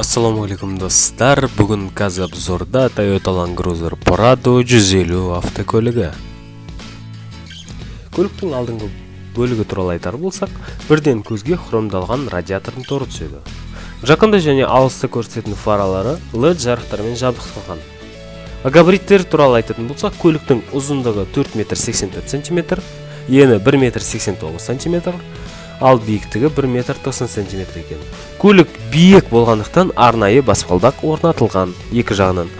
Ассалаумағалейкум, достар! Бүгін КазОбзорда Toyota Land Cruiser Prado 150 автокөлігі. Көліктің алдыңғы бөлігі туралы айтар болсақ, бірден көзге хромдалған радиатордың торы түседі. Жақында және алысты көрсететін фаралары LED жарықтармен жабдықталған. Габариттері туралы айтатын болсақ, көліктің ұзындығы 4 метр 84 сантиметр, ені 1 метр 89 сантиметр, ал биіктігі 1 метр 90 сантиметр екен. Көлік биік болғандықтан, арнайы баспалдақ орнатылған екі жағынан.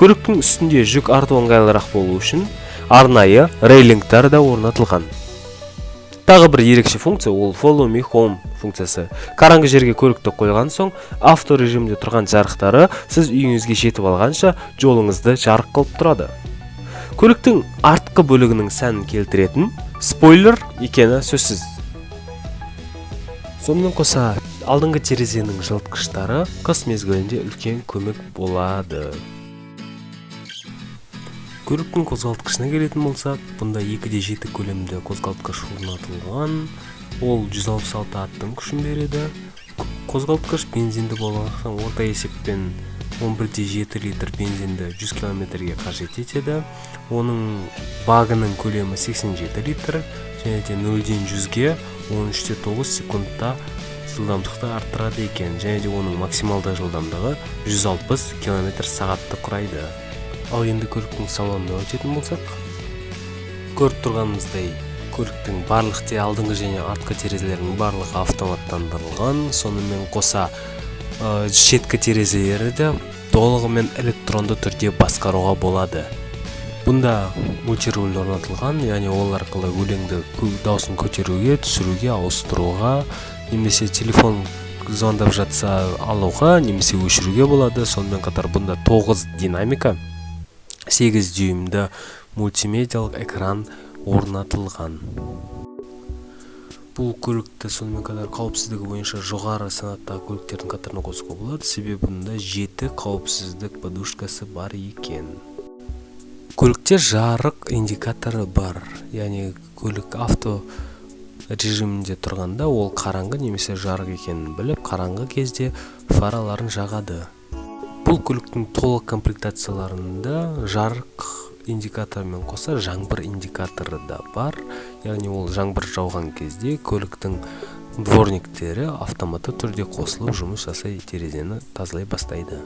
Көліктің үстінде жүк арту ыңғайлырақ болу үшін арнайы рейлингтар да орнатылған. Тағы бір ерекше функция — ол Follow Me Home функциясы. Қараңғы жерге көлікті қойған соң, авто режимде тұрған жарықтары сіз үйіңізге жетіп алғанша жолыңызды жарық қылып тұрады. Көліктің артқы бөлігінің сәнін келтіретін спойлер екені сөзсіз. Сонымен қоса, алдыңғы терезенің жылытқыштары қыс мезгілінде үлкен көмек болады. Көліктің қозғалтқышына келетін болсақ, бұнда 2,7 көлемді қозғалтқыш орнатылған. Ол 166 аттың күшін береді. Қозғалтқыш бензинді болғандықтан, орта есеппен 11,7 литр бензинді 100 километрге қажет етеді. Оның багының көлемі 87 литр және де 0-ден 100-ге 13,9 секундта жылдамдықты арттырады екен және де оның максималды жылдамдығы 160 километр сағатты құрайды. Ал енді көліктің салонына өтетін болсақ, көріп тұрғанымыздай, көліктің барлық те алдыңғы және артқы терезелерінің барлығы автоматтандырылған. Сонымен қоса, шеткі терезелері де толығымен электронды түрде басқаруға болады. Бұнда мультируль орнатылған, яғни ол арқылы өлеңді дауысын көтеруге, түсіруге, ауыстыруға немесе телефон звондап жатса, алуға немесе өшіруге болады. Сонымен қатар, бұнда 9 динамика, 8 дюймді мультимедиялық экран орнатылған. Бұл көлікті сонымен қатар қауіпсіздігі бойынша жоғары санаттағы көліктердің қатарына қосуға болады, себебі бұнда жеті қауіпсіздік подушкасы бар екен. Көлікте жарық индикаторы бар, яғни көлік авто режимінде тұрғанда ол қараңғы немесе жарық екенін біліп, қараңғы кезде фараларын жағады. Бұл көліктің толық комплектацияларында жарық индикаторымен қоса жаңбыр индикаторы да бар, яғни ол жаңбыр жауған кезде көліктің дворниктері автоматты түрде қосылып, жұмыс жасай, терезені тазалай бастайды.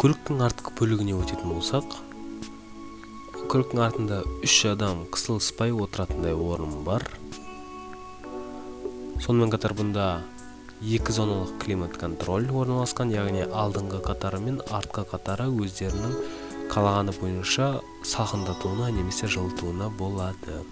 Көліктің артқы бөлігіне өтетін болсақ, көліктің артында үш адам қысылыспай отыратындай орын бар. Сонымен қатар, бұнда екі зоналық климат контроль орналасқан, яғни алдыңғы қатары мен артқы қатары өздерінің қалағаны бойынша салқындатуына немесе жылытуына болады.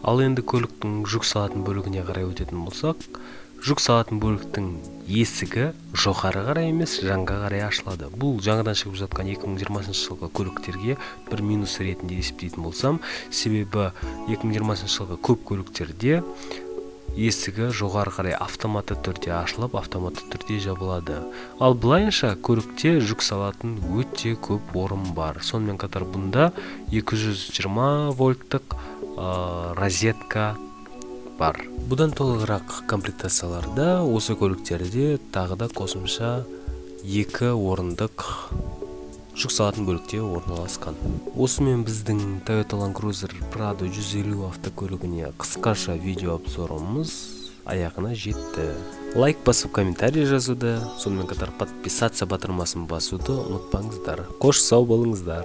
Ал енді көліктің жүк салатын бөлігіне қарай өтетін болсақ, жүк салатын бөліктің есігі жоғары қарай емес, жанға қарай ашылады. Бұл жаңадан шығып жатқан 2020 жылғы көліктерге бір минус ретінде есептейтін болсам, себебі 2020 жылғы көп көліктерде Есігі жоғары қарай автоматты түрде ашылып, автоматты түрде жабылады. Ал былайынша көлікте жүк салатын өте көп орын бар. Сонымен қатар бұнда 220 вольттық розетка бар. Бұдан толығырақ комплектацияларда осы көліктерде тағы да қосымша екі орындық жүк салатын бөлікте орналасқан. Осымен біздің Toyota Land Cruiser Prado 150 автокөлігіне қысқаша видео обзорымыз аяғына жетті. Лайк басып, комментарий жазуды, сонымен қатар подписаться батырмасын басуды ұмытпаңыздар. Қош, сау болыңыздар.